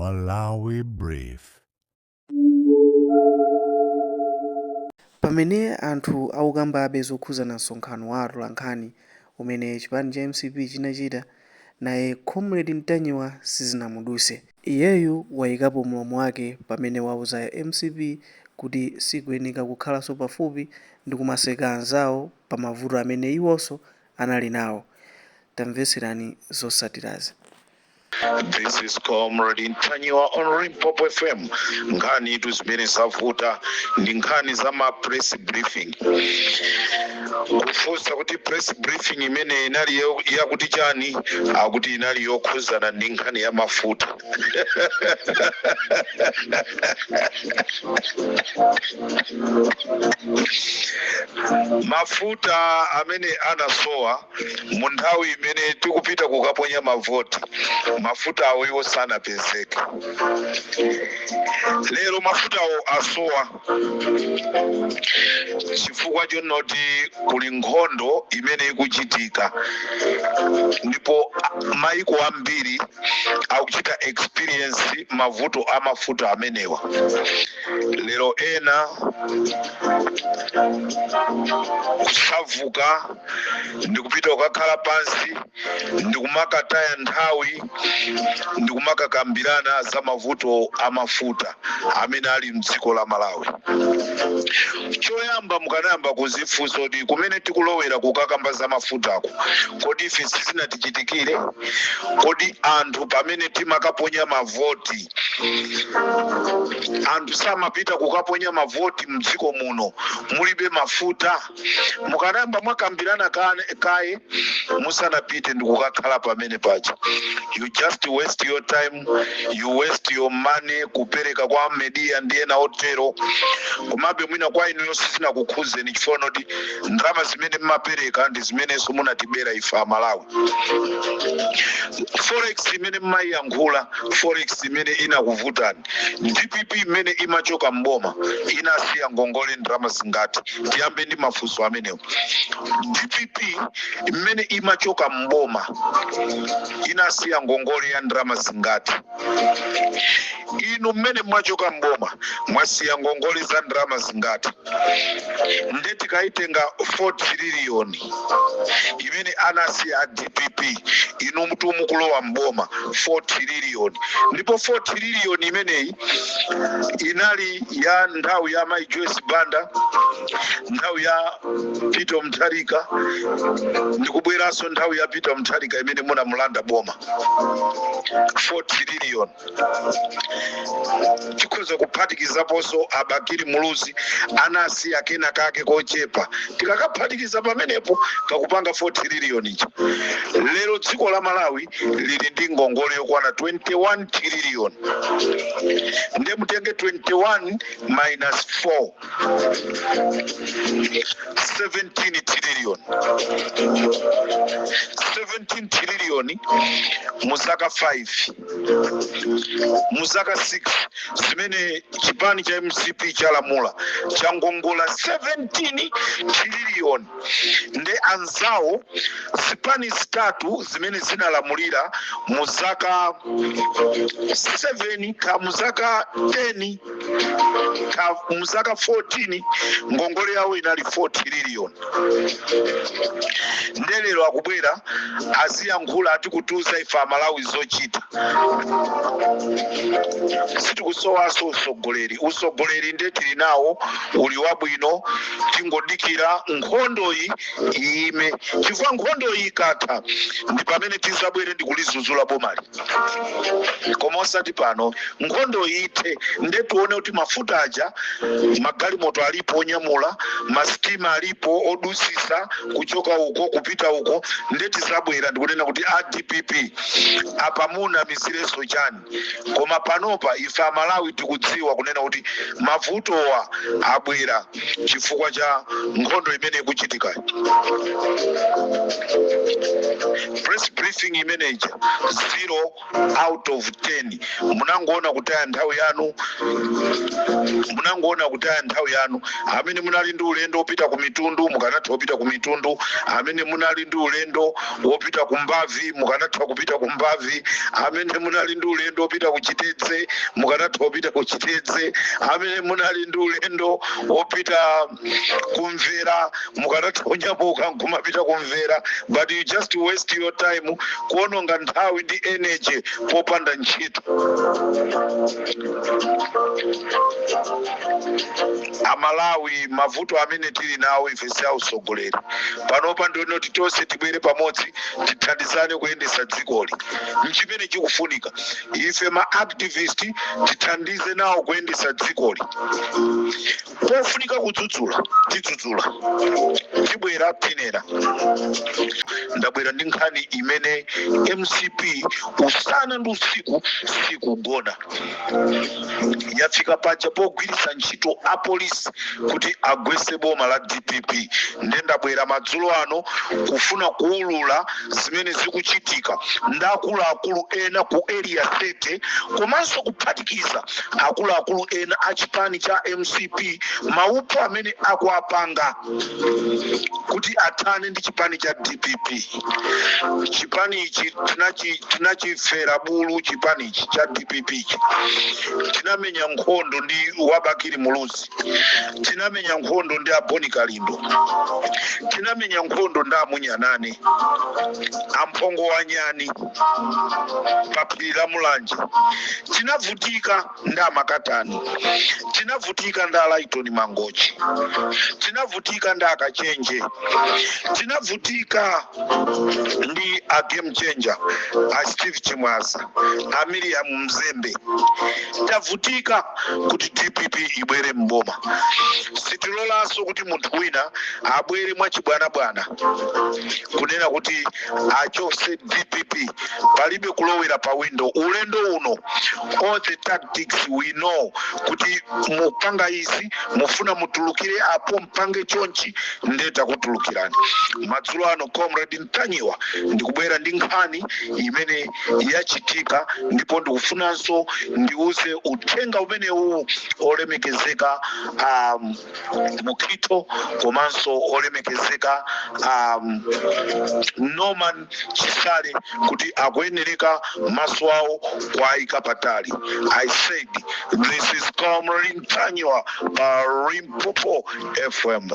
Malawi Brief. Pamene anthu akukambabe zokhuzana msonkhano wa atolankhani umene chipani cha mcp chinachita, naye Comrade Ntanyiwa sizinamuduse. Iyeyu wayikapo mlomo wake pamene wauza mcp kuti sikuyeneka kukhalanso pafupi ndi kumaseka anzawo pa mavuto amene iwonso anali nawo. Tamvetserani zotsatirazi. This is Comrade Ntanyiwa on Limpopo FM. Nkhani itu zimene zavuta ndi nkhani za ma press briefing. Kufunsa kuti press briefing imene inali yakuti chani, akuti inali yokhuzana ndi nkhani ya mafuta. Mafuta amene anasowa mu nthawi imene tikupita kukaponya mavoti, mafuta awo iwo sanapezeke. Lero mafutawo asowa chifukwa chonoti kuli nkhondo imene ikuchitika, ndipo maiko ambiri akuchita experience mavuto a mafuta amenewa. Lero ena kusavuka ndikupita kukakhala pansi ndikumakataya nthawi ndikumakakambirana za mavuto a mafuta amene ali mdziko la Malawi. Choyamba mukanayamba kuzifunsa kuti kumene tikulowera kukakamba za mafutako, kodi ife sizinatichitikire? Kodi anthu pamene timakaponya mavoti, anthu samapita kukaponya mavoti mdziko muno mulibe mafuta? Mukanayamba mwakambirana kaye musanapite ndikukakhala pamene paja. You just waste your time, you waste your money kupereka kwa media ndi ena otero. Komabe mwina kwa inuyo sizinakukhuzeni chifukwa noti ndalama zimene mmapereka ndi zimenenso munatibera ife Amalawi. Forex imene mmayiyankhula, forex imene inakuvutani, Dpp imene imachoka mboma inasiya ngongole ndalama zingati? Tiyambe ndi mafunso amenewo. Dpp imene imachoka mboma inasiya ngongole ya ndalama zingati? Inu mmene mwachoka mboma mwasiya ngongole za ndalama zingati? Nde tikaitenga 4 trillion imene anasiya a Dpp, inu mutu mukulowa mboma, 4 trillion, ndipo 4 trillion imeneyi inali ya nthawi ya Mayi Joyce Banda, nthawi ya Peter Mutharika, ndikubweranso nthawi ya Peter Mutharika imene munamulanda boma. 4 trillion tikhoza kuphatikizaponso a Bakili Muluzi anasiya kena kake kochepa, tikakaphatikiza pamenepo kakupanga 4 trillion ija. Lero dziko la Malawi lili ndi ngongole yokwana 21 trillion. Nde mutenge 21 minus 4, 17 trillion. 17 trillion mu zaka 5, mu zaka 6 zimene chipani cha Mcp chalamula, changongola 17 trillion. Nde anzawo zipani zitatu zimene zinalamulira mu zaka 7 ka mu zaka 10 ka mu zaka 14, ngongole yawo inali 4 trillion. Nde lero akubwera aziyankhula ati kutiuza ife Amalawi zochita. Sitikusowanso usogoleri, usogoleri nde tili nawo, uli wabwino. Tingodikira nkhondoyi iyime, chifukwa nkhondoyi ikatha ndi pamene tizabwere ndi kulizuzula bomali, koma osati pano. Nkhondo ithe nde tione kuti mafuta aja, magalimoto alipo onyamula, masitima alipo odusisa kuchoka uko kupita uko, nde tizabwera ndikunena kuti a Dpp apa munamizirenso chani. Koma panopa ife Amalawi tikudziwa kunena kuti mavutowa abwera chifukwa cha nkhondo imene ikuchitikayi. Press briefing imeneja 0 out of 10. Munangoona kutaya nthawi yanu. Munangoona kutaya nthawi yanu. Amene munali ndi ulendo wopita ku Mitundu, mukanatha kupita ku Mitundu. Amene munali ndi ulendo wopita ku Mbavi, mukanatha kupita ku Mbavi. Amene munali ndi ulendo wopita ku Chitedze, mukanatha kupita ku Chitedze. Amene munali ndi ulendo wopita kumvera, mukanatha kunyamuka nkumapita kumvera. But you just waste your time, kuononga nthawi ndi energy popanda ntchito. Amalawi, mavuto amene tili nawo ife si ausogoleri. Panopa ndionoti tonse tibwere pamodzi, tithandizane kuyendesa dzikoli. Nchimene chikufunika, ife ma activist tithandize nawo kuyendesa dzikoli. Pofunika kudzudzula, tidzudzula, tibwera tinena. Ndabwera ndi nkhani imene MCP usana ndi usiku sikugona. Yafika paja pogwiritsa ntchito apolisi kuti agwese boma la DPP. Nde ndabwera madzulo ano kufuna kuwulula zimene zikuchitika ndi akuluakulu ena ku Area 30, komanso kuphatikiza akuluakulu ena a chipani cha MCP, maupo amene akuapanga kuti athane ndi chipani cha DPP. Chipani ichi tinachifera bulu. Chipani ichi cha DPP ichi tinamenya nkhondo ndi wa Bakili Muluzi, tinamenya nkhondo ndi aboni Kalindo, tinamenya nkhondo ndi amunyanane amphongo wa nyani pa phiri la Mulanje, tinavutika ndi amakatani, tinavutika ndi alaitoni Mangochi, tinavutika ndi akachenje, tinavutika ndi a game changer, a Steve Chimwaza, a Miriam Mzembe. Tavutika kuti DPP ibwere mboma. Sitilolanso kuti munthu wina abwere mwachibwanabwana kunena kuti achose DPP. Palibe kulowera pa window ulendo uno. All the tactics we know, kuti mupanga izi, mufuna mutulukire apo, mpange chonchi, ndeta kutulukirani. Madzulo ano, Comrade Ntanyiwa ndikubwera ndi nkhani imene yachitika, ndipo ndikufunanso ndiuze uthenga umenewu olemekezeka Mukhito, komanso olemekezeka Norman Chisale, kuti akuyenereka maso awo kuayika patali. I said this is Comrade Ntanyiwa pa Limpopo FM.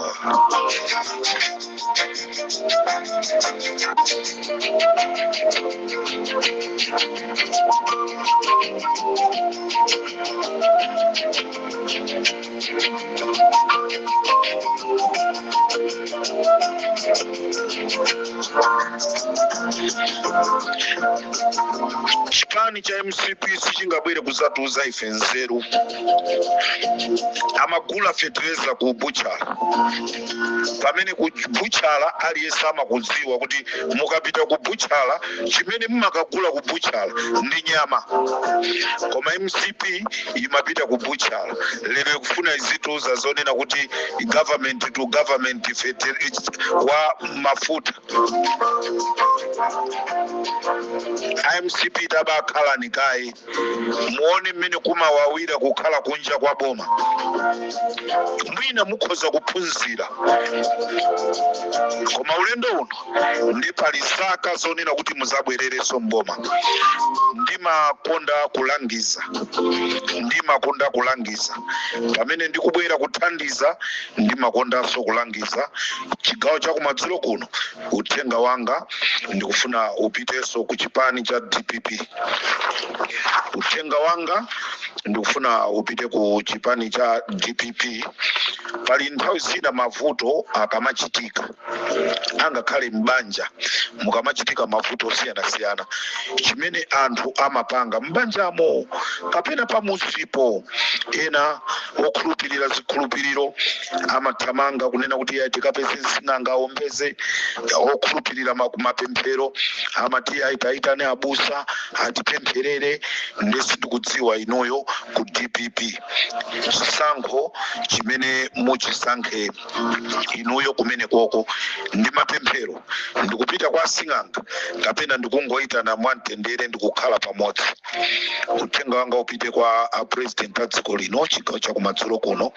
Chipani cha MCP sichingabwere kuzatiuza ife nzeru. Amagula fetereza ku buchala, pamene ku buchala aliyense amakudziwa kuti mukapita ku buchala, chimene mumakagula ku buchala ndi nyama. Koma MCP imapita ku buchala. Lero ikufuna izitiuza zonena kuti government to government wa mafuta. MCP, tabakhalani kaye, muone mmene kumawawira kukhala kunja kwa boma. Mwina mukhoza kuphunzira. Koma ulendo uno ndi pali zaka zonena kuti muzabwererenso mboma. Ndimakonda kulangiza, ndimakonda kulangiza. Pamene ndikubwera kuthandiza, ndimakondanso kulangiza. Chigawo chakumadzulo kuno, uthenga wanga ndikufuna upitenso ku chipani cha DPP. Uthenga wanga ndikufuna upite ku chipani cha DPP. Pali nthawi zina mavuto akamachitika, angakhale m'banja mukamachitika mavuto osiyanasiyana, chimene anthu amapanga m'banjamo kapena pamuzipo, ena okhulupirira zikhulupiriro amathamanga kunena kuti ayi, tikapeze msing'anga aombeze. Okhulupirira mapemphero amati ayi, tayitane abusa atipempherere. Ndesi ndikudziwa inuyo. ku DPP, chisankho chimene muchisankhe inuyo kumene koko ndi mapemphero, ndikupita kwa asing'anga kapena ndikungoyitana mwamtendere ndikukhala pamodzi. Uthenga wanga upite kwa a President a dziko lino, chigawo chakumadzulo kuno,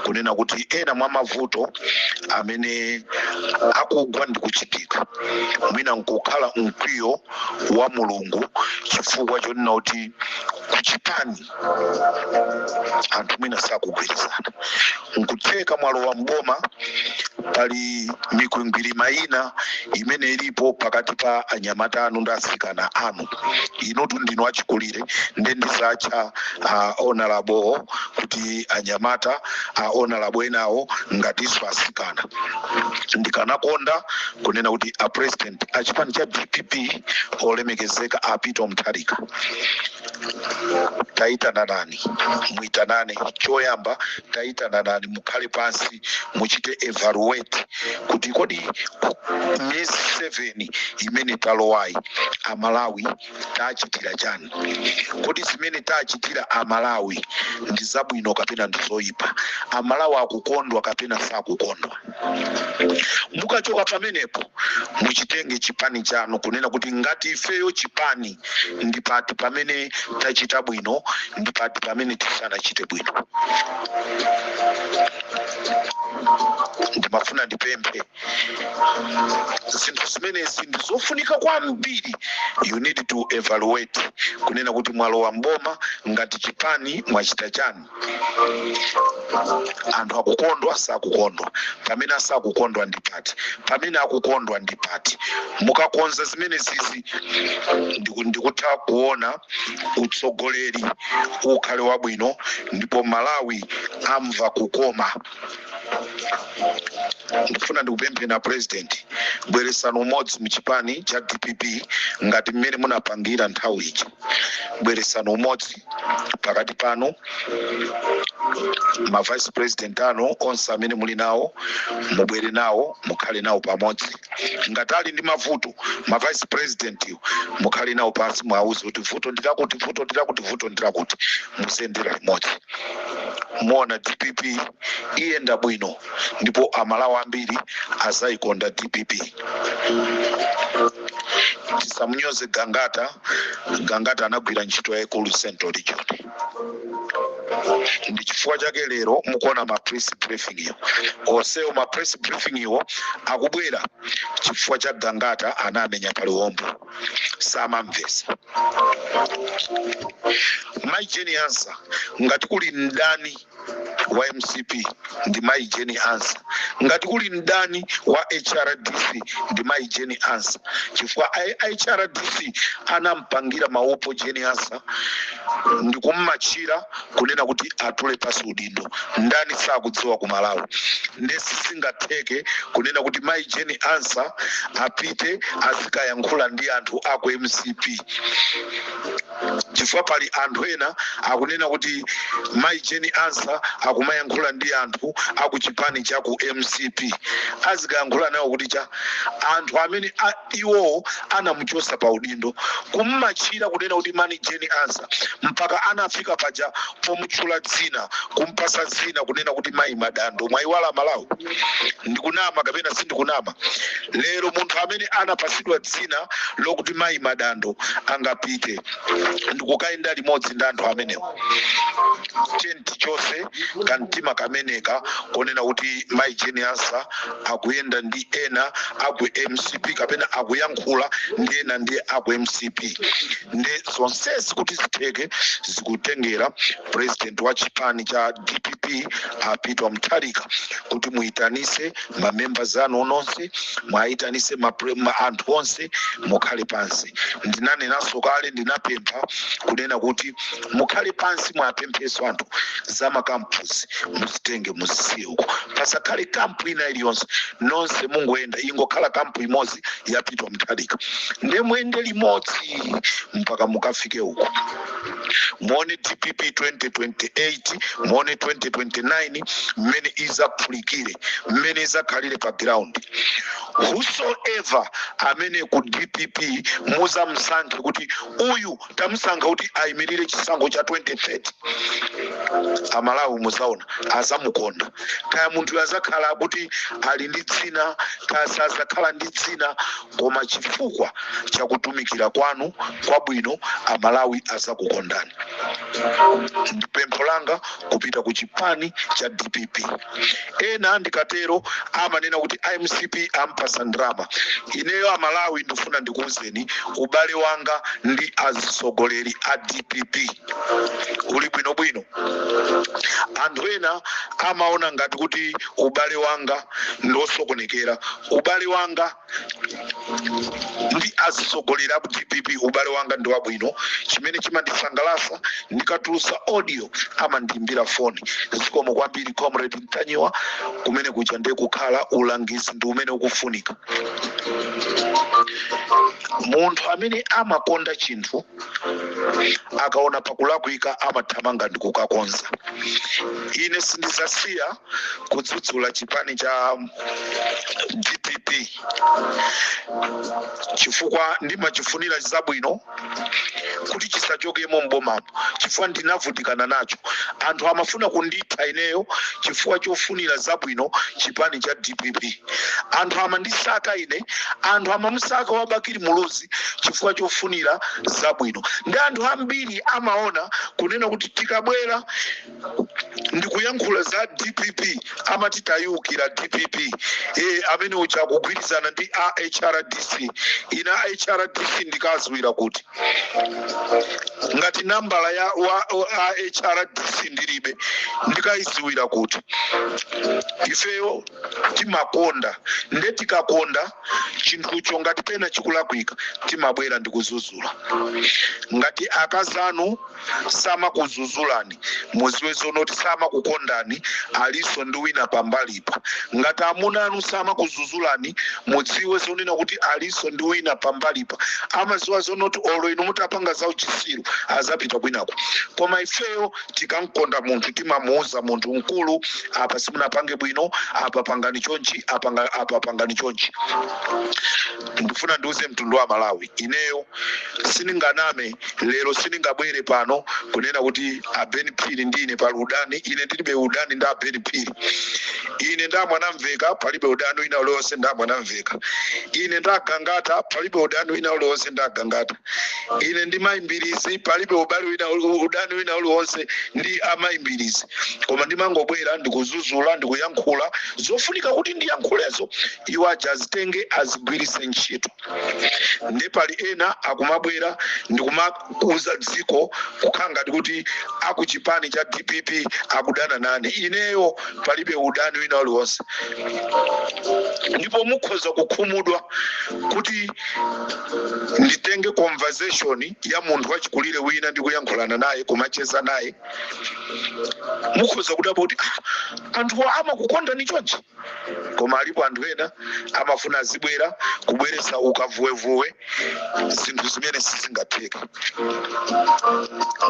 kunena kuti ena mwa mavuto amene akugwa ndi kuchitika mwina nkukhala mkwiyo wa Mulungu, chifukwa chonena kuti kuchipani anthu mwina sakugwirizana. Nkutheka mwalowa mboma, pali mikwingwirima ina imene ilipo pakati pa anyamata anu ndi asikana anu. Inutu ndinu achikulire, nde ndisatcha honorable kuti anyamata, honorable enawo ngatinso asikana. Ndikanakonda kunena kuti a President a chipani cha DPP olemekezeka a Peter Mutharika, tayitananani, muyitanane choyamba, tayitananani, mukhale pansi, muchite evaluate kuti kodi miyezi 7 imene talowayi Amalawi tachitira chani? Kodi zimene tachitira Amalawi ndi zabwino kapena ndi zoyipa? Amalawi akukondwa kapena sakukondwa? Mukachoka pamenepo, muchitenge chipani chanu kunena kuti ngati ifeyo chipani, ndi pati pamene tachita bwino, ndi pati pamene tisanachite bwino? Ndimafuna ndipemphe, zinthu zimenezi ndi zofunika kwambiri. You need to evaluate kunena kuti mwalowa mboma, ngati chipani mwachita chani? Anthu akukondwa, sakukondwa? Pamene asakukondwa ndi pati? Pamene akukondwa ndi pati? Mukakonza zimene zizi, ndikutha kuona utsogoleri ukhale wabwino ndipo Malawi amva kukoma. Ndikufuna ndikupemphe na President, bweresani umodzi mchipani cha DPP ngati mmene munapangira nthawi ija. Bweresani umodzi pakati panu, ma vice president anu onse amene muli nawo, mubwere nawo, mukhale nawo pamodzi. Ngati ali ndi mavuto ma vice president iwo, mukhale nawo pansi, mwauze kuti vuto ndilakuti, vuto ndilakuti, vuto ndilakuti, muziyendera limodzi. Muona DPP iyenda bwino ndipo Amalawi ambiri azayikonda DPP. Tisamunyoze Gangata. Gangata anagwira ntchito yayikulu Central Region. Ndi chifukwa chake lero mukuona ma press briefing iwo onsewo. Ma press briefing iwo akubwera chifukwa cha Gangata. Anamenya paliwombo, samamvesa. Mai Jane Ansah, ngati kuli mdani wa MCP ndi Mai Jane Ansah, ngati kuli mdani wa HRDC ndi Mai Jane Ansah, chifukwa HRDC anampangira maupo Jane Ansah ndikummatchira kunena kuti atule pasi udindo. Ndani sakudziwa ku Malawi? Ndesi singatheke kunena kuti Mai Jane Ansah apite azikayankhula ndi anthu aku MCP, chifukwa pali anthu ena akunena kuti Mai Jane Ansah akumayankhula ndi anthu aku chipani cha ku MCP. Azikayankhula nawo kuti cha anthu amene iwowo anamuchosa pa udindo, kummatchira kunena kuti Mai Jane Ansah, mpaka anafika paja pomutchula dzina, kumpasa dzina kunena kuti Mayi Madando. Mwayiwala Malawi? Ndikunama kapena sindikunama? Lero munthu amene anapasidwa dzina lokuti Mayi Madando angapite ndikukayenda limodzi ndi anthu amenewo? Tenti chose kamtima kameneka konena kuti Mayi Jane Ansah akuyenda ndi ena aku MCP kapena akuyankhula ndi ena ndi aku MCP. Ndi zonsezi kuti zitheke, zikutengera President wa chipani cha DPP a Peter Mutharika kuti muyitanise mamembers anu nonse, mwayitanise anthu onse, mukhale pansi. Ndinanenanso kale, ndinapempha kunena kuti mukhale pansi, mwapempheso anthu za macamps, muzitenge muzisiye uko, pasakhale camp ina iliyonse, nonse mungoyenda, ingokhala camp imodzi ya Peter Mutharika, nde muyende limodzi mpaka mukafike uko. Muone DPP 2028, muone 2029 mmene izaphulikire, mmene izakhalire pa ground. Whosoever amene ku DPP muzamsankhe kuti uyu tamusankha kuti ayimirire chisankho cha 2030, Amalawi muzaona azamukonda. Kaya munthu azakhala kuti ali ndi dzina, kaya sazakhala ndi dzina, koma chifukwa chakutumikira kwanu kwabwino, Amalawi azakukondani. Ndi pempho langa kupita ku chipani cha DPP. Ena ndikatero amanena kuti iMCP ampasa ndrama. Ineyo, Amalawi, ndifuna ndikuwuzeni, ubale wanga ndi azisogoleri a DPP uli bwinobwino. Anthu ena amaona ngati kuti ubale wanga ndosokonekera. Ubale wanga ndi azisogoleri aku DPP, ubale wanga ndi wabwino. Chimene chimandisangalasa, ndikatulusa audio amandiimbira foni: "Zikomo kwambiri, Comrade Mtanyiwa." Kumene kuja ndiye kukhala ulangizi ndi umene ukufunika. Munthu amene amakonda chinthu, akaona pakulakwika amathamanga ndi kukakonza. Ine sindizasiya kudzudzula chipani cha DPP chifukwa ndimachifunira zabwino kuti chisachokemo mbomamo, chifukwa ndinavutikana nacho. Anthu amafuna kundipha ineyo chifukwa chofunira zabwino chipani cha DPP. Anthu amandisaka ine, anthu amamusaka wabakiri Muluzi chifukwa chofunira zabwino. Ndi anthu ambiri amaona kunena kuti tikabwera ndikuyankhula za DPP, amati tayukira DPP, amene uja akugwirizana ndi aHRDC. Ina HRDC ndikaziwira kuti ngati nambala ya wa aHRDC ndilibe, ndikayiziwira kuti? Ifeyo timakonda, nde tikakonda chinthucho, ngati pena chikulakwika, timabwera ndikuzuzula. Ngati akazanu samakuzuzulani, muziwe zonoti samakukondani, alinso ndi wina pambalipa. Ngati amuna anu samakuzuzulani, mudziwe zonena kuti alinso ndi wina pambalipa. Amaziwa zonoti olo inu mutapanga za uchisiru, azapita kwinako. Koma ifeyo tikamkonda munthu, timamuuza munthu: "Mkulu, apa simunapange bwino, apa pangani chonchi, apa pangani chonchi." Ndifuna ndiuze mtundu wa Malawi, ineyo sindinganame lero, sindingabwere pano kunena kuti aBen Phiri ndine pali udani. Ine ndilibe udani ndi aBen Phiri. Ine nda Mwanamveka palibe udani wina uliwonse nda Mwanamveka. Ine ndagangata, palibe udani wina uliwonse ndagangata. Ine ndi Mayimbirizi palibe ubale wina, udani wina uliwonse ndi Amayimbirizi. Koma ndimangobwera ndikuzuzula, ndikuyankhula zofunika kuti ndiyankhulezo, iwo aja azitenge, azigwiritse ntchito. Ndi pali ena akumabwera ndikumakuza dziko kukhala ngati kuti akuchipani cha DPP akudana nane. Ineyo palibe udani wina uliwonse, ndipo mukhoza kukhumudwa kuti nditenge conversation ya munthu wachikulire wina ndikuyankhulana naye, kumacheza naye. Mukhoza kudabwa kuti, "Ah, anthuwa amakukondani chonchi?" Koma alipo anthu ena amafuna azibwera kubweresa ukavuwevuwe, zinthu zimene sizingatheke.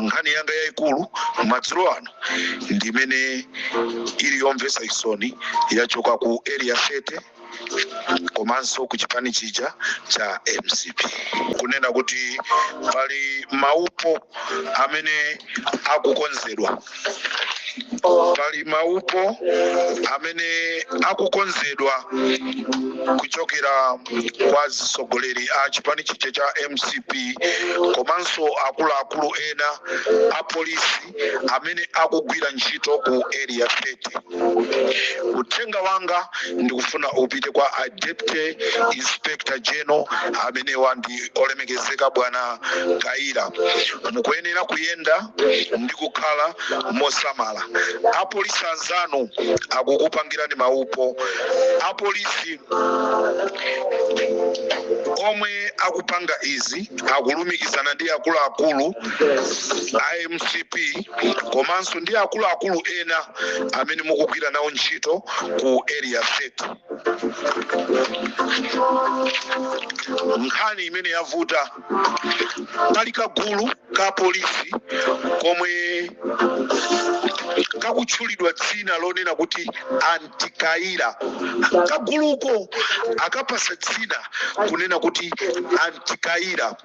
Nkhani yanga yayikulu madzulo ano ndi imene ili yomvetsa chisoni, yachoka ku Area 30 komanso ku chipani chija cha MCP, kunena kuti pali maupo amene akukonzedwa, pali maupo amene akukonzedwa kuchokera kwa zisogoleri a chipani chija cha MCP komanso akuluakulu ena a polisi amene akugwira ntchito ku Area 30. Uthenga wanga ndikufuna upite kwa a Deputy Inspector General amenewa ndi olemekezeka Bwana Kaira. Mukuyenera kuyenda ndi kukhala mosamala. Apolisi anzanu akukupangirani maupo. Apolisi omwe akupanga izi akulumikizana ndi akuluakulu a MCP komanso ndi akuluakulu ena amene mukugwira nawo ntchito ku Area 30. Nkhani imene yavuta, pali kagulu ka polisi komwe kakutchulidwa dzina lonena kuti Antikaira. Kaguluko akapasa dzina kunena kuti Antikaira.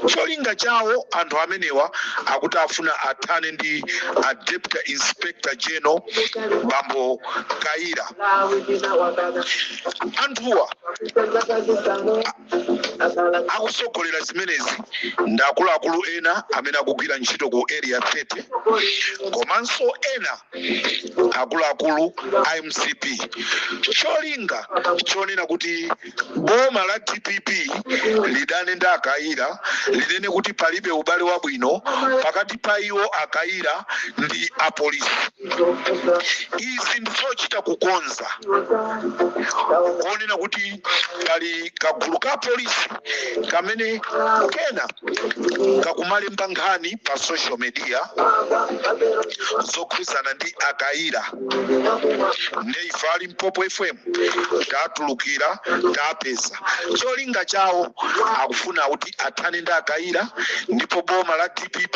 Cholinga chawo anthu amenewa akuti afuna athane ndi a Deputy Inspector General bambo Kaira. Anthuwa akusogolera zimenezi ndi akuluakulu ena amene akugwira ntchito ku Area 30, komanso ena akuluakulu a MCP, cholinga chonena kuti boma la DPP lidane ndi Akaira, linene kuti palibe ubale wabwino pakati pa iwo Akaira ndi apolisi. Izi ndizochita kukonza, konena kuti pali kagulu ka polisi kamene kena kakumalemba nkhani pa social media zokhuzana ndi Akaira. Nde ife a Limpopo FM tatulukira, tapeza cholinga chawo. Akufuna kuti athane ndi Akaira, ndipo boma la DPP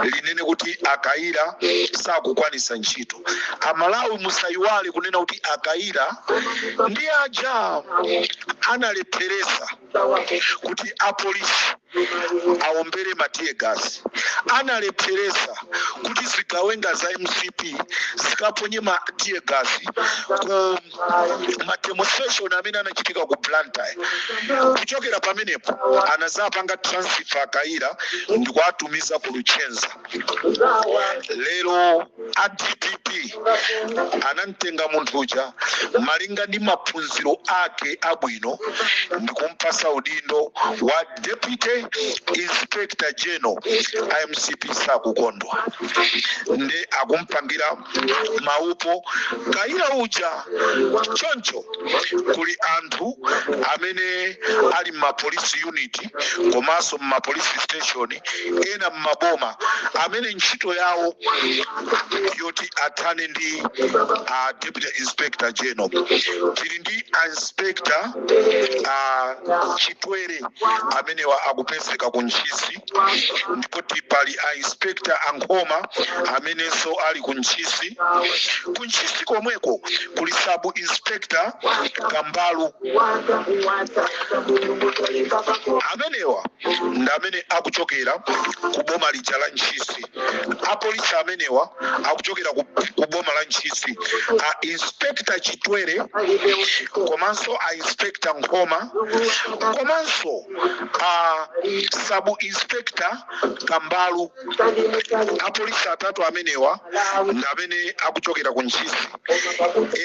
linene kuti Akaira sakukwanisa ntchito. Amalawi, musayiwale kunena kuti Akaira ndi aja analepheresa kuti apolisi awombere ma tear gas, analepheresa kuti zigawenga za MCP zikaponye ma tear gas ku ma demonstration amene anachitika ku Blantyre. Kuchokera pamenepo anazapanga transfer Akaira ndikuatumiza ku Luchenza. Lero a DPP anamtenga munthu uja malinga ndi maphunziro ake abwino ndikumpasa udindo wa Deputy Inspector General. MCP sakukondwa, nde akumpangira maupo Kaira uja. Choncho kuli anthu amene ali mmapolisi unit komanso mmapolisi station ena mmaboma amene ntchito yawo yoti athane ndi a Deputy Inspector General. Tili ndi Inspector Chitwere, amenewa akupezeka ku Ntchisi, ndipo pali a Inspector Ankhoma amenenso ali ku Ntchisi. Ku Ntchisi komweko kuli Sub Inspector Kambalu. Amenewa ndi amene akuchokera ku boma lija la Ntchisi. Apolisi amenewa akuchokera ku boma la Ntchisi, a Inspector Chitwere komanso a Inspector Nkhoma komanso a Sub Inspector Kambalu. Apolisi atatu amenewa ndi amene akuchokera ku Ntchisi.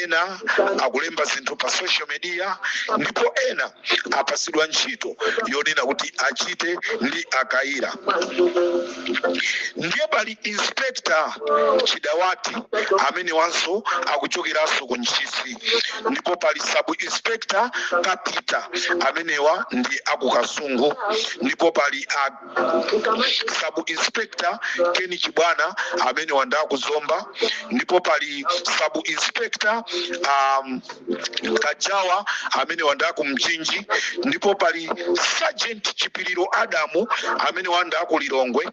Ena akulemba zinthu pa social media, ndipo ena apasidwa ntchito yonena kuti achite ndi Akaira. Ndiye pali Inspector Chidawati, amene wanso akuchokeranso ku Ntchisi, ndipo pali Sub Inspector Kapita, amenewa ndi akuKasungu, ndipo pali a Sub Inspector Ken Chibwana, amene wanda akuZomba, ndipo pali Sub Inspector Kajawa, amene wanda ku Mchinji, ndipo pali Sergeant Chipiliro Adamu, amene wanda ku Lilongwe,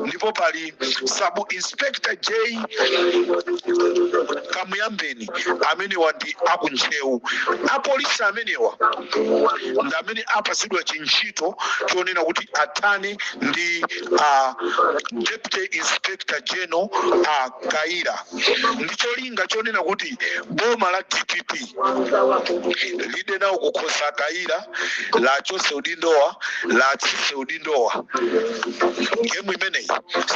ndipo pali Sub Inspector J Kamuyambeni, amene wandi akuNtcheu. Apolisi amenewa ndi amene apasidwa chintchito chonena kuti athane ndi Deputy Inspector General Kaira, ndi cholinga chonena kuti boma la DPP lide nawo kukhosa Kaira, lachose udindowa, latsise udindowa. Gemu imeneyi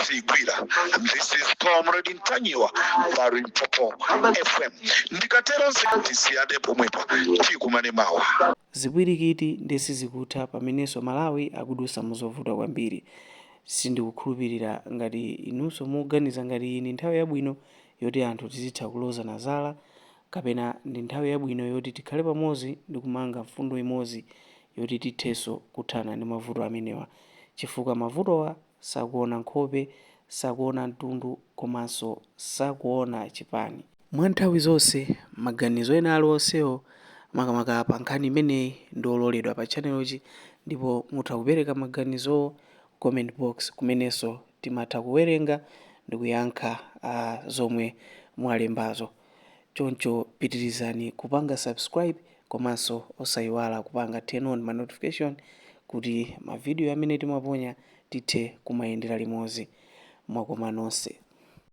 sigwira. This is Comrade Ntanyiwa pa Limpopo FM. Ndikateronse tisiyane pomwepa, tikumane mawa. Zipwirikiti ndi sizikutha pamenenso Malawi akudusa muzovuta kwambiri. Sindikukhulupirira ngati inunso mukuganiza ngati iyi ndi nthawi yabwino yoti anthu tizitha kulozana zala, kapena ndi nthawi yabwino yoti tikhale pamodzi ndi kumanga mfundo imodzi yoti tithenso kuthana ndi mavuto amenewa, chifukwa mavutowa sakuona nkhope, sakuona mtundu komanso sakuona chipani. Mwa nthawi zonse, maganizo ena aliwonsewo Makamaka pa nkhani imeneyi ndi ololedwa pa channelchi, ndipo mutha kupereka maganizo comment box, kumenenso timatha kuwerenga ndi kuyankha zomwe mwalembazo. Choncho pitirizani kupanga subscribe komanso osayiwala kupanga turn on ma notification kuti mavidiyo amene timaponya tithe kumayendera limodzi. Mwakoma nonse.